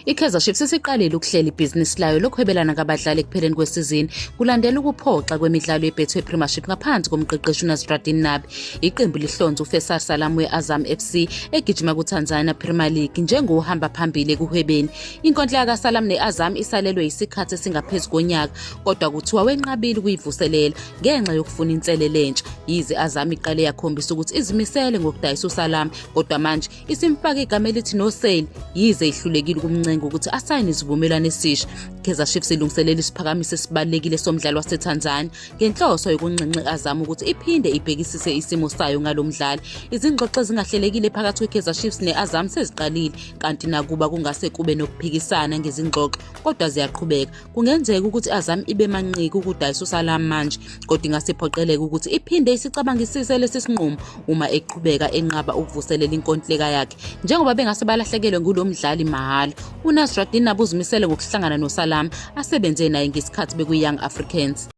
I-Kaizer Chiefs isiqalile ukuhlela ibhizinisi layo lokuhwebelana ngabadlali ekupheleni kwesizini kulandela ukuphoxa kwemidlalo yeBetway Premiership ngaphansi komqeqeshi uNasruddin Nabi. Iqembu lihlonze uFaisal Salam we-Azam FC egijima kuTanzania Premier League njengohamba phambili ekuhwebeni. Inkontileka kaSalam ne-Azam isalelwe yisikhathi esingaphezu konyaka kodwa kuthiwa wenqabile ukuyivuselela ngenxa yokufuna inselele entsha. Yize i-Azam iqale yakhombisa ukuthi izimisele ngokudayisa uSalam kodwa manje Isimfake igama elithi no sale yize ihlulekile ukumncenga ukuthi asayine isivumelwano esisha. Kaizer Chiefs ilungiselela isiphakamiso esibalulekile somdlalo waseTanzania ngenhloso yokunxenxa i-Azam ukuthi iphinde ibhekisise isimo sayo ngalo mdlali. Izingxoxo ezingahlelekile phakathi kweKaizer Chiefs ne-Azam seziqalile kanti nakuba kungase kube nokuphikisana ngezingxoxo kodwa ziyaqhubeka. Kungenzeka ukuthi i-Azam ibe manqiki ukudayisa uSalam manje, kodwa ingase iphoqeleke ukuthi iphinde isicabangisise lesi sinqumo uma eqhubeka enqaba ukuvuselela inkontileka yakhe njengoba bengase balahlekelwe ngulo mdlali mahhala. UNasraddin Nabi uzimisele ngokuhlangana noSalam asebenze naye ngesikhathi bekwi-Young Africans.